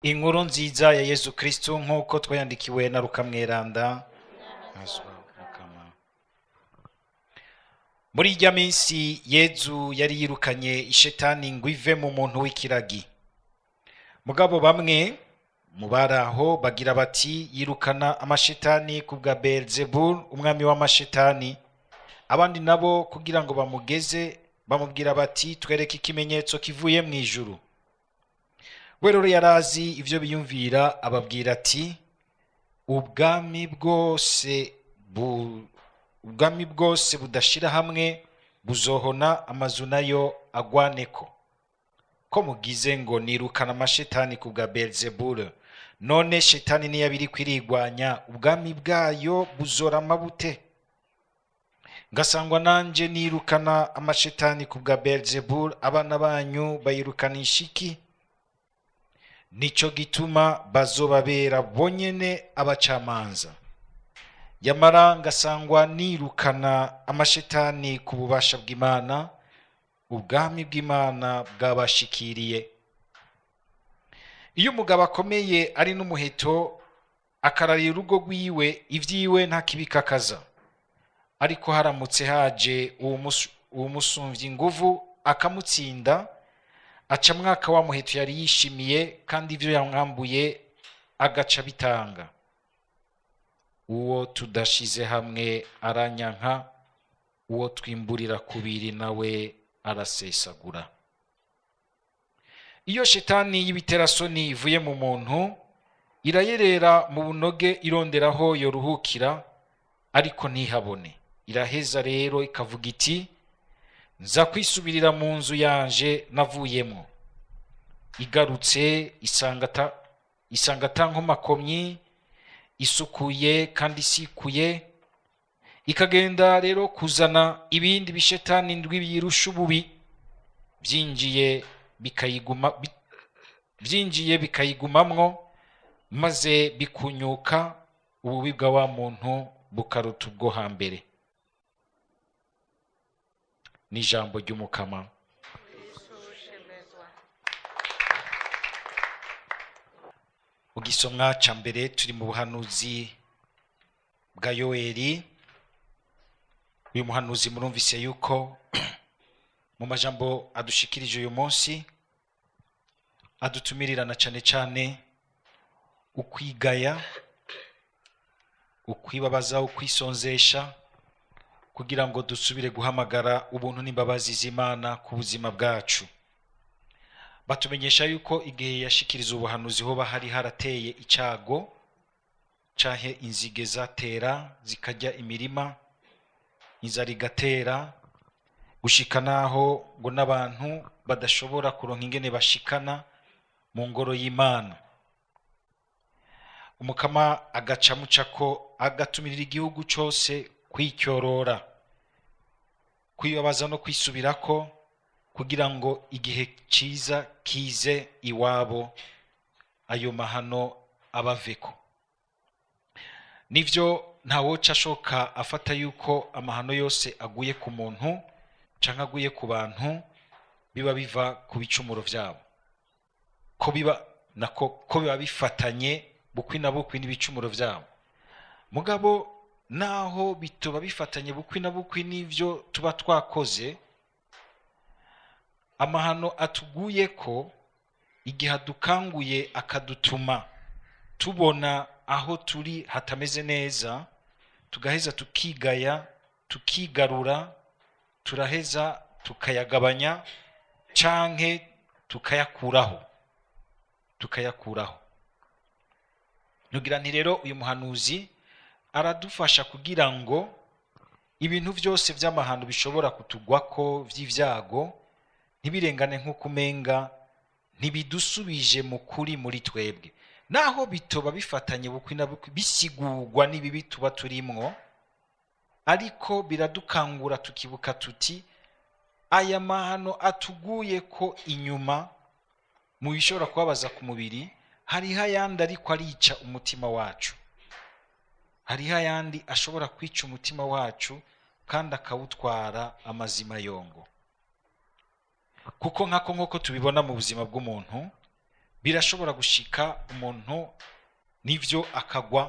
Inkuru nziza ya Yezu Kristu nk'uko twayandikiwe na Luka Mweranda. Muri irya minsi Yezu yari yirukanye ishetani ngo ive mu muntu w'ikiragi. Mugabo bamwe mu bari aho bagira bati: "Yirukana amashetani ku bwa Beelzebul, umwami w'amashetani." Abandi nabo, kugira ngo bamugeze, bamubwira bati: "Twereke ikimenyetso kivuye mu ijuru." We rero yarazi ivyo biyumvira, ababwira ati: Ubwami bwose budashira hamwe buzohona, amazu nayo agwaneko. Ko mugize ngo nirukana amashetani ku bwa Beelzebul, none shetani niyo iriko irigwanya, ubwami bwayo buzorama bute? Ngasangwa nanje nirukana amashetani ku bwa Beelzebul, abana banyu bayirukanisha iki? Nico gituma bazobabera bonyene abacamanza. Yamara ngasangwa nirukana amashetani ku bubasha bw'Imana, ubwami bw'Imana bwabashikiriye. Iyo umugabo akomeye ari n'umuheto, akararira urugo rwiwe, ivyiwe ntakibikakaza. Ariko haramutse haje uwumusumvya inguvu akamutsinda, aca mwaka wa muheto yari yishimiye, kandi ivyo yamwambuye agaca bitanga. Uwo tudashize hamwe aranyanka, uwo twimburira kubiri nawe arasesagura. Iyo shetani y'ibiterasoni ivuye mu muntu, irayerera mu bunoge ironderaho yoruhukira, ariko ntihabone. Iraheza rero ikavuga iti: 'Nza kwisubirira mu nzu yanje navuyemo.' Igarutse isanga ata nkomakomyi, isukuye kandi isikuye. Ikagenda rero kuzana ibindi bishetani ndwi biyirusha ububi, byinjiye bikayigumamwo, maze bikunyuka, ububi bwa wa muntu bukaruta ubwo hambere." Ni ijambo ry'Umukama. Mu gisomwa ca mbere turi mu buhanuzi bwa Yoeli. Uyu muhanuzi murumvise yuko mu majambo adushikirije uyu munsi adutumirirana cane cane ukwigaya, ukwibabaza, ukwisonzesha, kugira ngo dusubire guhamagara ubuntu n'imbabazi z'Imana ku buzima bwacu. Batumenyesha yuko igihe yashikiriza ubuhanuzi hoba hari harateye icago, canke inzige zatera zikarya imirima, inzara igatera, gushika naho ngo n'abantu badashobora kuronka ingene bashikana mu ngoro y'Imana. Umukama agaca amucako agatumirira igihugu cose kwicyorora, kwibabaza no kwisubirako, kugira ngo igihe ciza kize iwabo, ayo mahano abaveko. Nivyo, ntawoca ashoka afata yuko amahano yose aguye ku muntu canke aguye ku bantu biba biva ku bicumuro vyabo, ko biba nako ko biba bifatanye bukwi na bukwi n'ibicumuro vyabo. Mugabo naho bitoba bifatanye bukwi na bukwi n'ivyo tuba twakoze, amahano atuguye ko igihe adukanguye akadutuma tubona aho turi hatameze neza, tugaheza tukigaya, tukigarura, turaheza tukayagabanya canke tukayakuraho, tukayakuraho. Nugira nti rero uyu muhanuzi aradufasha kugira ngo ibintu vyose vy'amahano bishobora kutugwako vy'ivyago ntibirengane nk'uko umenga ntibidusubije mu kuri muri twebwe, naho bitoba bifatanye bukwi na bukwi bisigurwa n'ibibi tuba turimwo, ariko biradukangura tukibuka tuti aya mahano atuguye ko inyuma mu bishobora kubabaza ku mubiri, hariho ayandi ariko arica umutima wacu, hariho ayandi ashobora kwica umutima wacu kandi akawutwara amazima yongo. Kuko nkako nk'uko tubibona mu buzima bw'umuntu, Birashobora gushika umuntu nivyo akagwa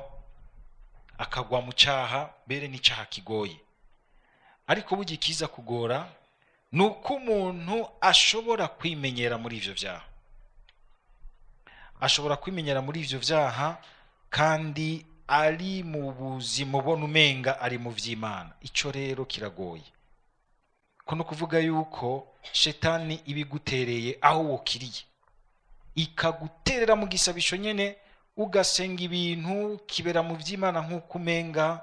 mu cyaha, bere n'icyaha kigoye. Ariko burya ikiza kugora ni uko umuntu ashobora kwimenyera muri ivyo vyaha, ashobora kwimenyera muri ivyo vyaha kandi ari mu buzima ubona umenga ari mu vy'Imana. Ico rero kiragoye, ko no kuvuga yuko shetani ibigutereye aho wokiriye, ikaguterera mu gisabisho nyene, ugasenga ibintu kibera mu vy'Imana nk'uko umenga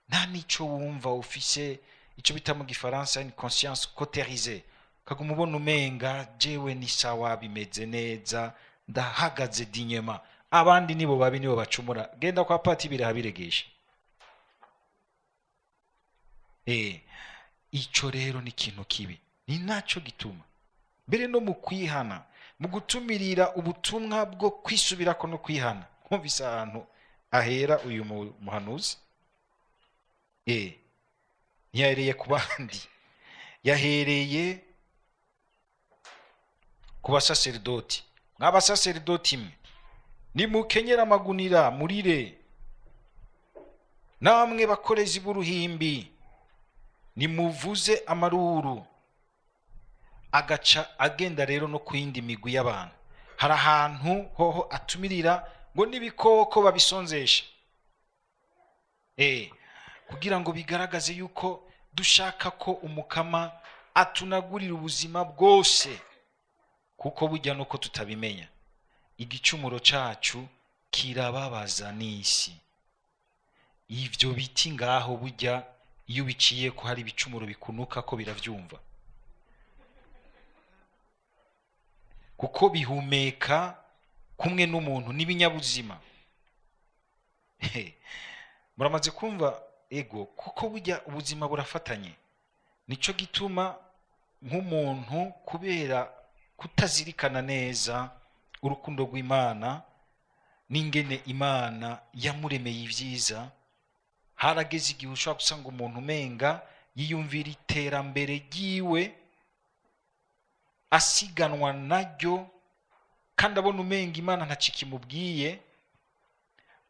nta nico wumva ufise, ico bita mu gifaransa une conscience cautérisée, ukaguma ubona umenga jewe ni sawa, bimeze neza, ndahagaze dinyema, abandi nibo babi, nibo bacumura. Genda kwa pati birahabiregesha. Ico rero ni ikintu kibi, ni naco gituma mbere no mu kwihana, mu gutumirira ubutumwa bwo kwisubirako no kwihana, nkumvise ahantu ahera uyu muhanuzi, ntiyahereye ku bandi, yahereye ku basaserdoti. Mw'abasaserdoti mwe, nimukenyera amagunira murire, namwe bakorezi b'uruhimbi nimuvuze amaruru. Agaca agenda rero no ku yindi migwi y'abantu. Hari ahantu hoho atumirira ngo n'ibikoko babisonzesha, kugira ngo bigaragaze yuko dushaka ko umukama atunagurira ubuzima bwose, kuko burya nuko tutabimenya igicumuro cacu kirababaza n'isi. Ivyo biti ngaho burya iyo ubiciye ko hari ibicumuro bikunuka ko biravyumva, kuko bihumeka kumwe n'umuntu n'ibinyabuzima. Muramaze kumva ego, kuko burya ubuzima burafatanye. Nico gituma nk'umuntu kubera kutazirikana neza urukundo rw'Imana n'ingene Imana yamuremeye ivyiza, harageze igihe ushobora gusanga umuntu umenga yiyumvira iterambere ryiwe asiganwa naryo, kandi abona umenga Imana ntacikimubwiye,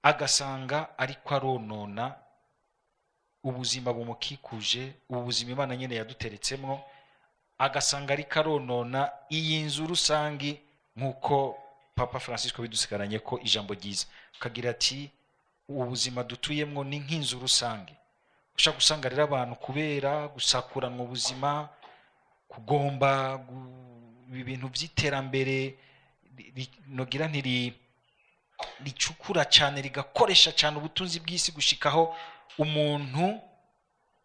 agasanga ariko aronona ubuzima bumukikuje, ubu buzima Imana nyene yaduteretsemwo, agasanga ariko aronona iyi nzu rusangi, nk'uko Papa Francisco bidusigaranye ko ijambo ryiza, akagira ati ubu buzima dutuyemwo ni nk'inzu rusange. Ushaka gusanga rero abantu kubera gusakuranwa ubuzima, kugomba ibintu by'iterambere nogira ntiri ricukura cyane rigakoresha cyane ubutunzi bw'isi, gushikaho umuntu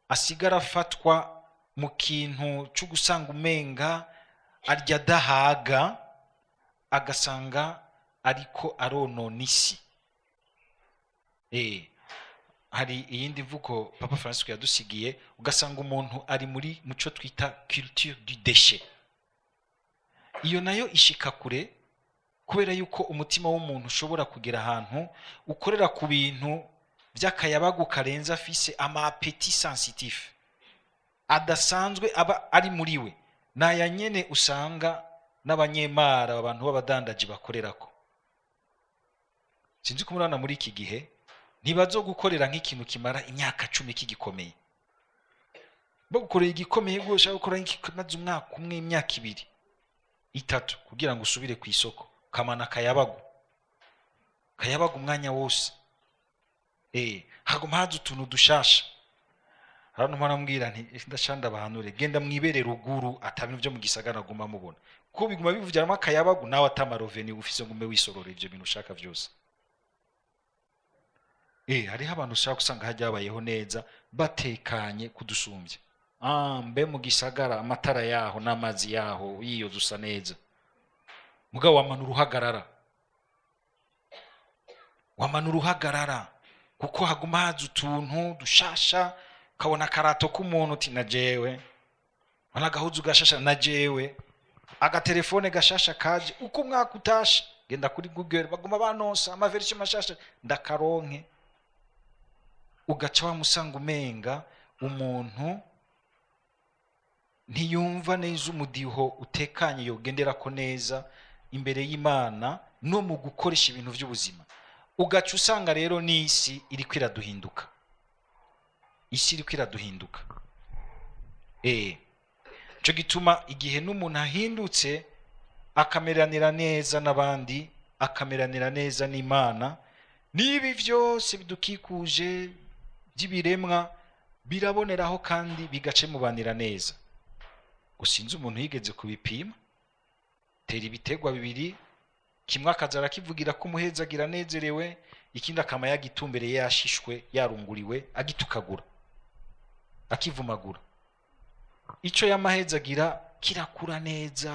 asigara afatwa mu kintu cyo gusanga umenga arya adahaga, agasanga ariko aronona isi. Hari iyindi mvugo Papa Francisco yadusigiye, ugasanga umuntu ari muri muco twita culture du déchet. Iyo nayo ishika kure, kubera yuko umutima w'umuntu ushobora kugera ahantu ukorera ku bintu by'akayabagu karenze, afise ama appétit sensitif adasanzwe aba ari muri we, naya nyene usanga n'abanyemara, abantu b'abadandaji bakorerako. Sinzi ko murabona muri iki gihe ntibazogukorera nk'ikintu kimara imyaka 10 kigikomeye, bagukorera igikomeye rwose, bagukora nk'ikimaze umwaka umwe, imyaka 2, 3, kugira ngo usubire ku isoko ukamana akayabagu, kayabagu umwanya wose. Haguma haza utuntu dushasha. Hano mpora nti ndashanda bahanure, genda mwibere ruguru, atabintu byo mu gisagara guma mubona, kuko biguma bivugira akayabagu, nawe atamaroveni ufise ngo ume wisorora ivyo bintu ushaka vyose. Hariho abantu ushaka gusanga hajya babayeho neza batekanye kudusumbya. Mbe mu gisagara amatara yaho n'amazi yaho yiyo dusa neza, mugabo wamanura uhagarara, wamanura uhagarara, kuko haguma haza utuntu dushasha, ukabona akarato k'umuntu uti na jewe, ubona agahuzu gashasha na jewe, agatelefone gashasha kaje, uko umwaka utashe genda kuri Google baguma banonsa amaversion mashasha ndakaronke. Ugaca wamusanga umenga umuntu ntiyumva neza umudiho utekanye yogenderako neza imbere y'Imana no mu gukoresha ibintu by'ubuzima. Ugaca usanga rero n'isi iriko iraduhinduka, isi iriko iraduhinduka. Nico gituma igihe n'umuntu ahindutse akameranira neza n'abandi, akameranira neza n'Imana, n'ibi vyose bidukikuje by'ibiremwa biraboneraho kandi bigacemubanira neza. Gusinza umuntu yigeze kubipima, tera ibitegwa bibiri, kimwe akaza arakivugira ko umuhezagira anezerewe, ikindi akama yagitumbereye yashishwe yarunguriwe agitukagura akivumagura. Ico yamahezagira kirakura neza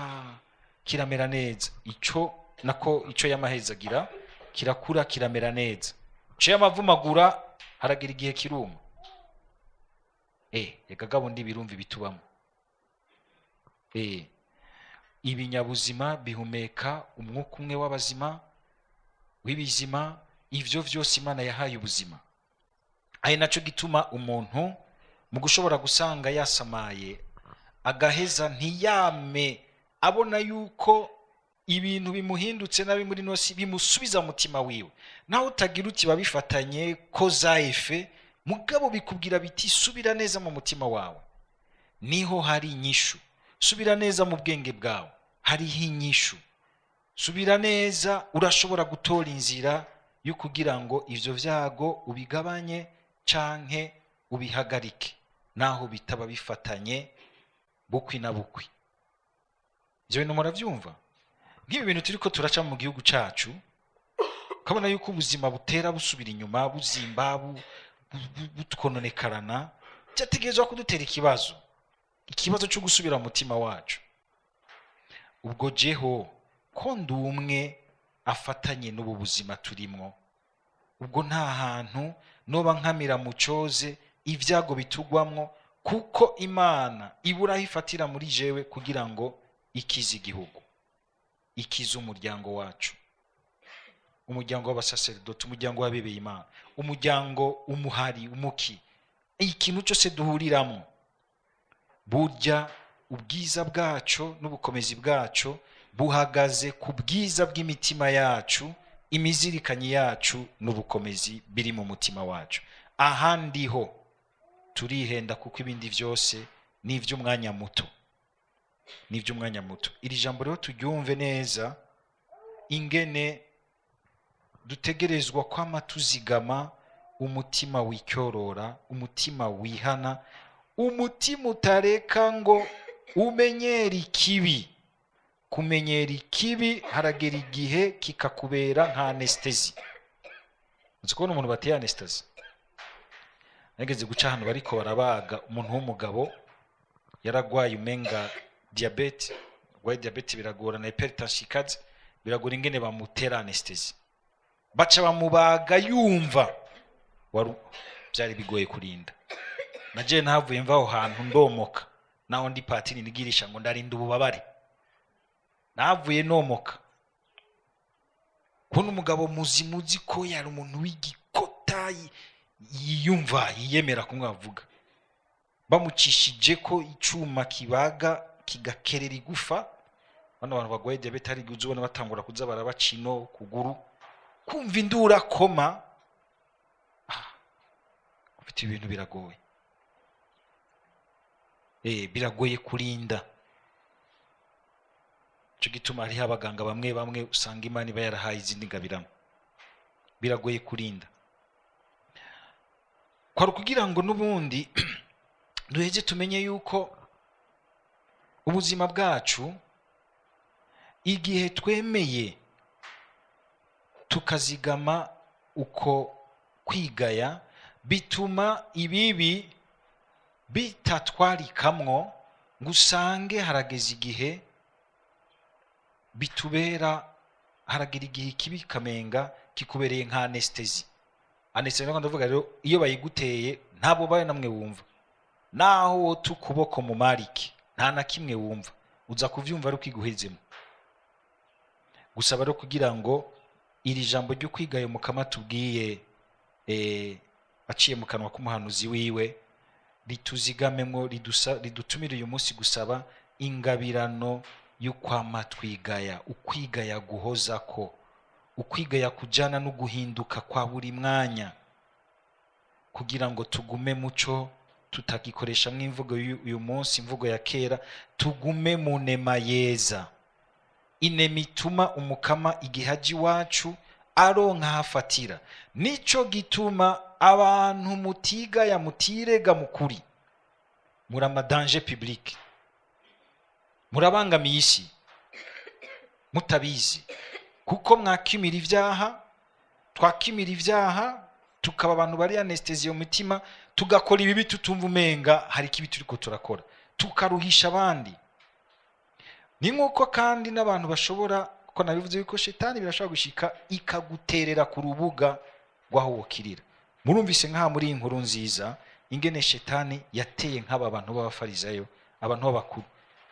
kiramera neza, ico nako ico yamahezagira kirakura kiramera neza, ico yamavumagura haragira igihe kiruma. Reka gabo ndi birumva ibitubamo. Ibinyabuzima bihumeka umwuka umwe w'abazima w'ibizima, ivyo vyose Imana yahaye ubuzima. Ari naco gituma umuntu mu gushobora gusanga yasamaye agaheza ntiyame abona yuko ibintu bimuhindutse nabi muri nosi bimusubiza mutima wiwe. Naho utagira uti babifatanye ko za efe, mugabo bikubwira biti subira neza mu mutima wawe, niho hari inyishu. Subira neza mu bwenge bwawe, hariho inyishu. Subira neza, urashobora gutora inzira yo kugira ngo ivyo vyago ubigabanye canke ubihagarike, naho bitaba bifatanye bukwi na bukwi. Ivyo bintu muravyumva? Nk'ibi bintu turiko turaca mu gihugu cacu, ukabona yuko ubuzima butera busubira inyuma, buzimba, butwononekarana, byategerezwa kudutera ikibazo, ikibazo cyo gusubira mu mutima wacu. Ubwo jeho ko ndi umwe afatanye n'ubu buzima turimwo, ubwo nta hantu noba nkamira mu coze ibyago bitugwamwo, kuko Imana ibura aho ifatira muri jewe kugira ngo ikize igihugu, ikize umuryango wacu, umuryango w'abasaserdoti, umuryango w'abebeye Imana, umuryango umuhari umuki, ikintu cyose duhuriramo. Burya ubwiza bwacu n'ubukomezi bwacu buhagaze ku bwiza bw'imitima yacu, imizirikanyi yacu n'ubukomezi biri mu mutima wacu. Ahandi ho turihenda, kuko ibindi byose ni iby'umwanya muto, ni iby'umwanya muto. Iri jambo rero turyumve neza, ingene dutegerezwa kwama tuzigama umutima wicyorora, umutima wihana, umutima utareka ngo umenyere ikibi. Kumenyera ikibi haragera igihe kikakubera nka anestesi. Uzi kubona umuntu bateye anestesi? Nageze guca ahantu bariko barabaga umuntu w'umugabo yaragwaye umenga diabete, agwaye diabete biragorana, hypertension ikaze, biragora ingene bamutera anestesi. Baca bamubaga yumva waru, byari bigoye kurinda. Naje nahavuye mva aho hantu ndomoka, naho ndi patiri nigirisha ngo ndarinda ububabare. Nahavuye nomoka. Kubona umugabo muzimuzi ko yari umuntu w'igikota yiyumva yiyemera kumwe avuga, bamucishije ko icuma kibaga kigakerera igufa. Bano bantu bagwaye diabete hari igihe uzobona batangura kuza barabaca ino kuguru, kumva indura koma. Ufite ibintu biragoye. Biragoye kurinda. Cyo gituma hariho abaganga bamwe bamwe usanga Imana iba yarahaye izindi ngabiramo. Biragoye kurinda. Kwari kugira ngo nubundi duheze tumenye yuko ubuzima bwacu igihe twemeye tukazigama uko kwigaya, bituma ibibi bitatwarikamwo ngo usange harageze igihe bitubera, haragira igihe ikibi kamenga kikubereye nka anestesi. Anestesi nako ndavuga rero, iyo bayiguteye ntabwo bayo namwe wumva, naho wota ukuboko mu marike nta na kimwe wumva, uza kuvyumva ari ukiguhezemo. Gusaba rero kugira ngo iri jambo ryo kwigayo Mukama tubwiye, aciye mu kanwa k'umuhanuzi wiwe, rituzigamemwo, ridutumire uyu munsi gusaba ingabirano y'ukwama twigaya, ukwigaya guhozako, ukwigaya kujana no guhinduka kwa buri mwanya, kugira ngo tugume muco tutagikoresha mw'imvugo y'uyu munsi, imvugo ya kera, tugume mu nema yeza, inema ituma umukama igihe aje iwacu aronka hafatira. Nico gituma abantu mutigaya, mutirega mukuri, muri ama danger public, murabangamiye isi mutabizi, kuko mwakimira ibyaha, twakimira ibyaha, tukaba abantu bari anesthésiés mu mitima, tugakora ibibi tutumva umenga hari ikibi turiko turakora, tukaruhisha abandi. Ni nk'uko kandi n'abantu bashobora, kuko nabivuze yuko shetani birashobora gushika ikaguterera ku rubuga rw'aho wokirira. Murumvise nk'aha muri iyi nkuru nziza ingene shetani yateye nk'aba bantu b'abafarizayo, abantu b'abakuru,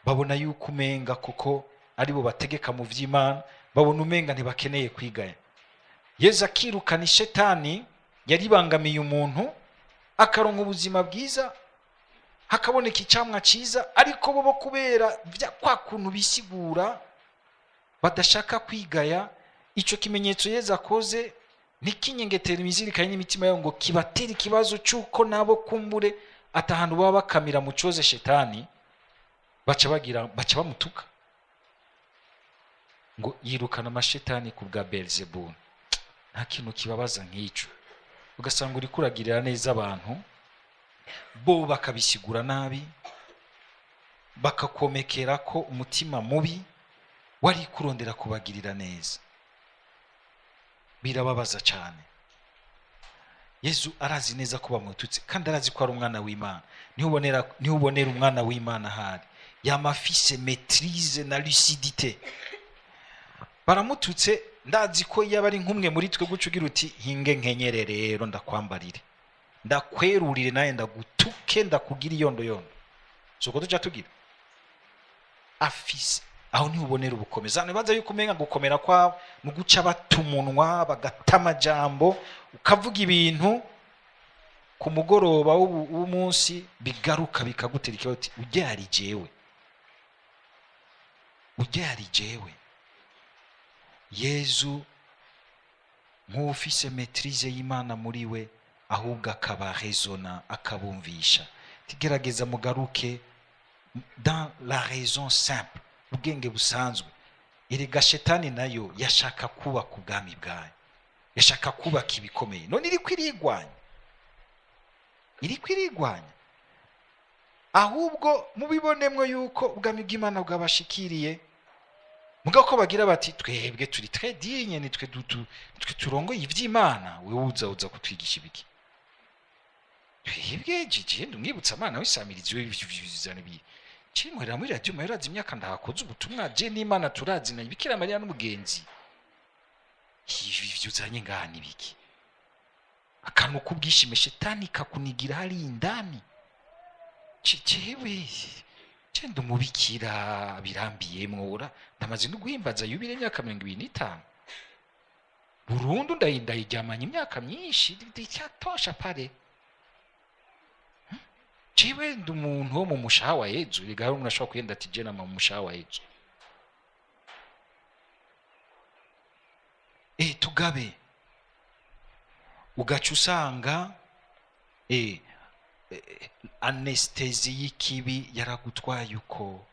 babona yuko umenga kuko aribo bategeka mu vy'Imana, babona umenga ntibakeneye kwigaya. Yezu akirukana ishetani yaribangamiye umuntu, akaronka ubuzima bwiza, hakaboneka icamwa ciza, ariko bo kubera kwa kuntu bisigura badashaka kwigaya, ico kimenyetso Yezu akoze ntikinyengetera imizirikanye n'imitima yabo ngo kibatere ikibazo c'uko nabo kumbure atahantu baba bakamira mu coze shetani, baca bamutuka ngo yirukana amashetani ku bwa Belzebul. Nta kintu kibabaza nk'ico, ugasanga uriko uragirira neza abantu, bo bakabisigura nabi, bakakomekera ko umutima mubi wari kurondera kubagirira neza. Birababaza cyane. Yezu arazi neza ko bamututse, kandi arazi ko ari umwana w'Imana. Niho ubonera umwana w'Imana ahari yama afise maîtrise na lucidité. Baramututse, ndazi ko yaba ari nk'umwe muri twe guca ugira uti hinge nkenyere rero, ndakwambarire, ndakwerurire, nawe ndagutuke, ndakugira iyondoyondo. Si uko tuca tugira afise? Aho niho ubonera ubukomezi. Hano bibaza yuko umenga gukomera kwabo ni uguca bata umunwa, bagata amajambo, ukavuga ibintu ku mugoroba w'umunsi bigaruka bikagutera ikibazo, uti ujya yari jewe, ujya yari jewe. Yezu nk'ufise maîtrise y'Imana muri we, ahubwo akaba raisonna, akabumvisha, tigerageza mugaruke dans la raison simple, ubwenge busanzwe. Erega shetani nayo yashaka kubaka ubwami bwayo, yashaka kubaka ibikomeye, none iriko irigwanya, iriko irigwanya. Ahubwo mubibonemwo yuko ubwami bw'Imana bwabashikiriye, mugabo ko bagira bati twebwe turi très digne, nitwe dutu, nitwe turongoye ivy'Imana, wewe uza kutwigisha ibiki? Twebwe jeje ndumwibutsa Amana w'isamirizi, wewe ivyo bi cinkorera muri radio, maherazi imyaka ndahakoze ubutumwa, je n'Imana turazina, Bikira Mariya n'umugenzi, ibi ivyo uzanye ngaha ni biki? Akantu k'ubwishime shetani kakunigira hari indani. Jewe je ndumubikira birambiyemwo, ura ndamaze no guhimbaza yubile imyaka 25 burundu, ndayiryamanye imyaka myinshi, icyatosha pare. Jewe ndi umuntu wo mu mushaha wa Yezu. Erega hari umuntu ashobora kugenda ati je nama mu mushaha wa Yezu. Tugabe ugaca usanga anesthésie y'ikibi yaragutwaye uko,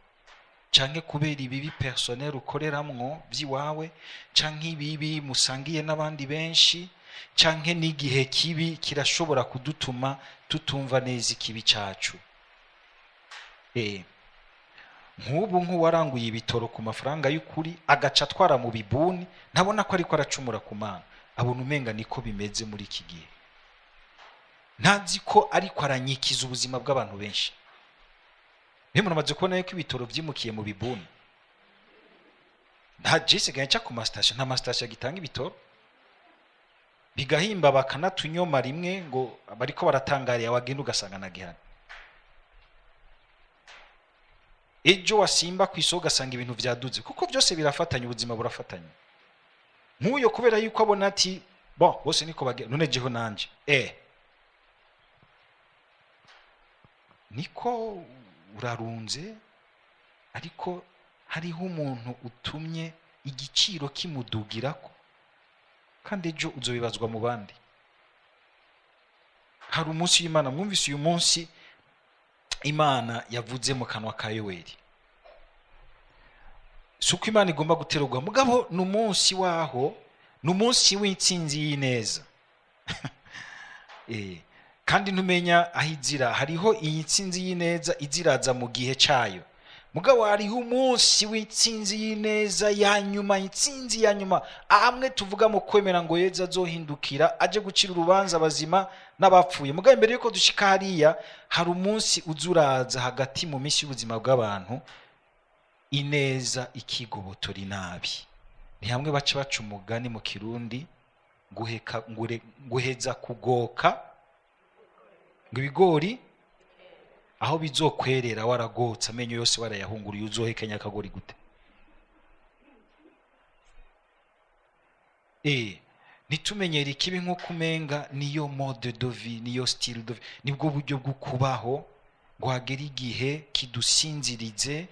canke kubera ibibi personnel ukoreramwo by'iwawe, canke ibibi musangiye n'abandi benshi, canke n'igihe kibi kirashobora kudutuma tutumva neza ikibi cacu. Nk'ubu nk'uwaranguye ibitoro ku mafaranga y'ukuri agaca atwara mu bibuni, ntabona ko ariko aracumura ku Mana, abona umenga niko bimeze muri iki gihe, ntazi ko ariko aranyikiza ubuzima bw'abantu benshi. Niyo muramaze kubona yuko ibitoro vyimukiye mu bibuni, nta jisigaye nca ku masitasiyo, nta masitasiyo agitanga ibitoro, bigahimba bakanatunyoma rimwe ngo bariko baratangariye, wagenda ugasanga na gihana. Ejo wasimba ku isoko ugasanga ibintu vyaduze, kuko byose birafatanya, ubuzima burafatanya. Nk'uyo kubera yuko abona ati bon bose niko bagenda, none jeho nanje niko urarunze, ariko Hariho umuntu utumye igiciro kimudugirako, kandi ejo uzobibazwa mu bandi. Hari umunsi w'Imana. Mwumvise uyu munsi Imana yavuze mu kanwa ka Yoweri. Si uko Imana igomba guterurwa, mugabo ni umunsi waho, ni umunsi w'intsinzi y'ineza. Kandi ntumenya aho izira. Hariho iyi ntsinzi y'ineza iziraza mu gihe cyayo, mugabo hariho umunsi w'intsinzi y'ineza ya nyuma, intsinzi ya nyuma, amwe tuvuga mu kwemera ngo Yezu azohindukira aje gucira urubanza abazima n'abapfuye. Mugabo imbere yuko dushika hariya, hari umunsi uzuraza hagati mu minsi y'ubuzima bw'abantu, ineza ikigobotora inabi. Ni hamwe baca baca umugani mu Kirundi nguheka, nguheza kugoka ngo ibigori aho bizokwerera waragotse amenyo yose warayahunguriye, uzohekenya akagori gute? Ntitumenyere ikibi nk'uko umenga niyo mode de vie, niyo style de vie, nibwo buryo bwo kubaho, ngo hagere igihe kidusinzirize,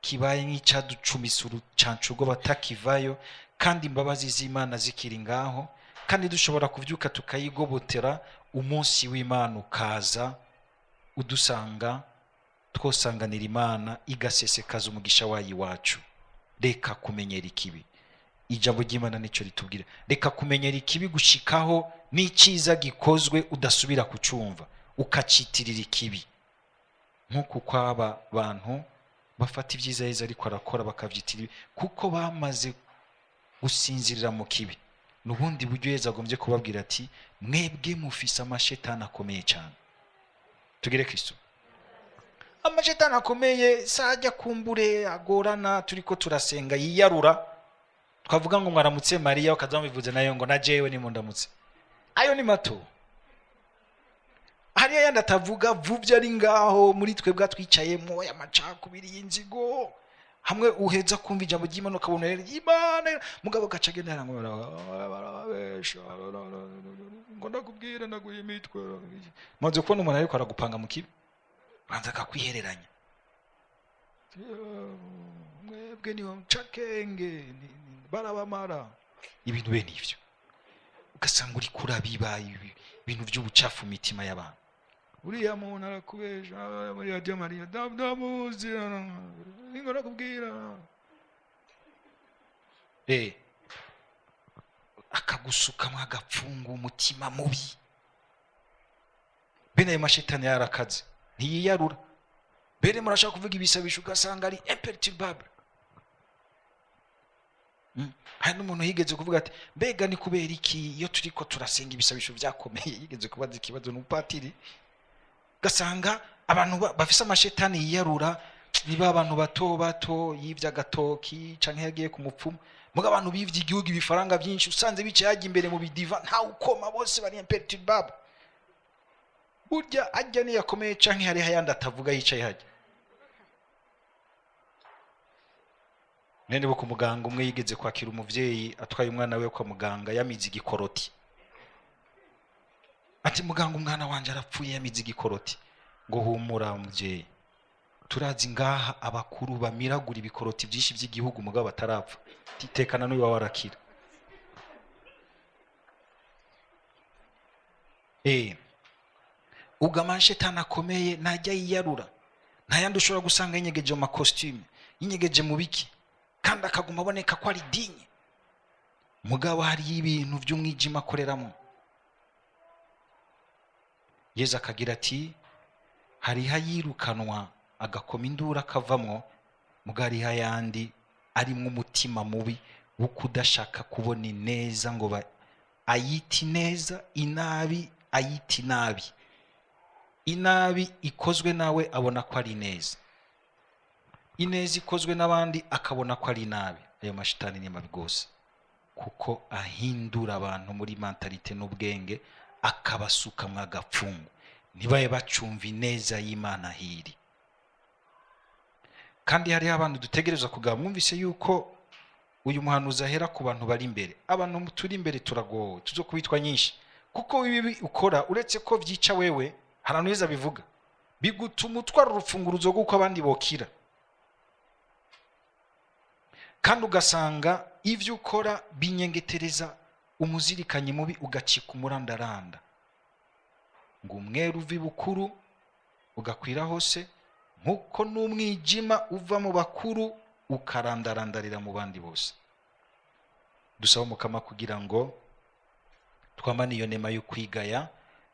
kibaye nk'icaducumisa urucanco rw'abatakivayo, kandi imbabazi z'Imana zikiri ngaho, kandi dushobora kuvyuka tukayigobotera, umunsi w'Imana ukaza udusanga, twosanganira Imana igasesekaza umugisha wayo iwacu. Reka kumenyera ikibi. Ijambo ry'Imana nico ritubwira, reka kumenyera ikibi gushikaho n'icyiza gikozwe udasubira kucumva, ukacitirira ikibi. Nk'uko kw'aba bantu bafata ibyiza Yezu ariko arakora bakavyitirira, kuko bamaze gusinzirira mu kibi. N'ubundi buryo Yezu agombye kubabwira ati mwebwe mufise amashetani akomeye cyane. Tugire Kristo. Amashetani akomeye sajya kumbure agorana, turiko turasenga yiyarura, twavuga ngo mwaramutse Mariya, ukaza mubivuze nayo ngo na jewe nimundamutse. Ayo ni mato. Hariya yandi atavuga vuvye ari ngaho muri twebwe twicayemo, aya macakubiri y'inzigo, hamwe uheza kumva ijambo ry'Imana ukabona rero Imana, mugabo gaca agenda ngo barababesha, ngo ndakubwira ndaguha imitwe. Maze kubona umuntu ariko aragupanga mu kibi, banza akakwihereranya, mwebwe niho ncakenge barabamara, ibintu bene ivyo, ugasanga uri kurabiba ibintu by'ubucafu mu mitima y'abantu. Uriya muntu arakubesha muri Radio Maria, ndamuzi, ningo nakubwira. Akagusukamwo agapfunga umutima mubi. Bene ayo mashetani yarakaze, ntiyiyarura. Bene murashaka kuvuga ibisabisho ugasanga ari imperturbable. Hari n'umuntu yigeze kuvuga ati mbega ni kubera iki iyo turiko turasenga ibisabisho byakomeye, yigeze kubaza ikibazo n'umupatiri, gasanga abantu bafise amashetani yiyarura niba abantu bato bato yivye agatoki canke yagiye ku mupfumu, muga abantu bivye igihugu ibifaranga byinshi usanze bicaye hajya imbere mu bidiva nta ukoma, bose bari imperturbable. Burya ajya niyakomeye canke hari hayandi atavuga yicaye hajya. Nende bo ku muganga umwe yigeze kwakira umuvyeyi atwaye umwana we kwa muganga yamize igikoroti. Ati muganga umwana wanje arapfuye yamize igikoroti. Ngo humura muvyeyi, turazi ngaha abakuru bamiragura ibikoroti byinshi by'igihugu mugabo batarapfa, titekana n'uyu wawe arakira. Ubwo amashetani akomeye ntajya yiyarura, nta yandi ushobora gusanga yinyegeje mu makositime, yinyegeje mu biki, kandi akaguma aboneka ko ari dinye, mugabo hari ibintu by'umwijima akoreramo. Yezu akagira ati hariho ayirukanwa agakoma induru akavamwo, mugabo hariho ayandi arimwo umutima mubi wo kudashaka kubona ineza, ngo ayite ineza, inabi ayite inabi, inabi ikozwe nawe abona ko ari ineza, ineza ikozwe n'abandi akabona ko ari inabi. Ayo mashitani ni mabi gose, kuko ahindura abantu muri mentalite n'ubwenge, akabasuka mu agapfungu, ntibaye bacumva ineza y'Imana hiri. Kandi hariho abantu dutegerezwa kugaba. Mwumvise yuko uyu muhanuzi ahera ku bantu bari imbere. Abantu turi imbere turagowe, tuzo kubitwa nyinshi, kuko ibi ukora uretse ko vyica wewe, hari ahantu heza bivuga bigutuma utwara urufunguruzo rw'uko abandi bokira. Kandi ugasanga ibyo ukora binyengetereza umuzirikanyi mubi, ugacika umurandaranda. Ngo umweru uva ibukuru ugakwira hose, nk'uko n'umwijima uva mu bakuru ukarandarandarira mu bandi bose. Dusaba Umukama kugira ngo twamane iyo nema yo kwigaya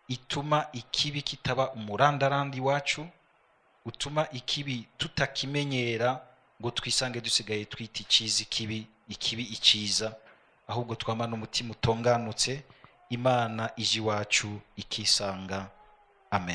ituma ikibi kitaba umurandaranda iwacu, utuma ikibi tutakimenyera ngo twisange dusigaye twita icyiza ikibi, ikibi icyiza, ahubwo twamana umutima utonganutse, Imana ije iwacu ikisanga.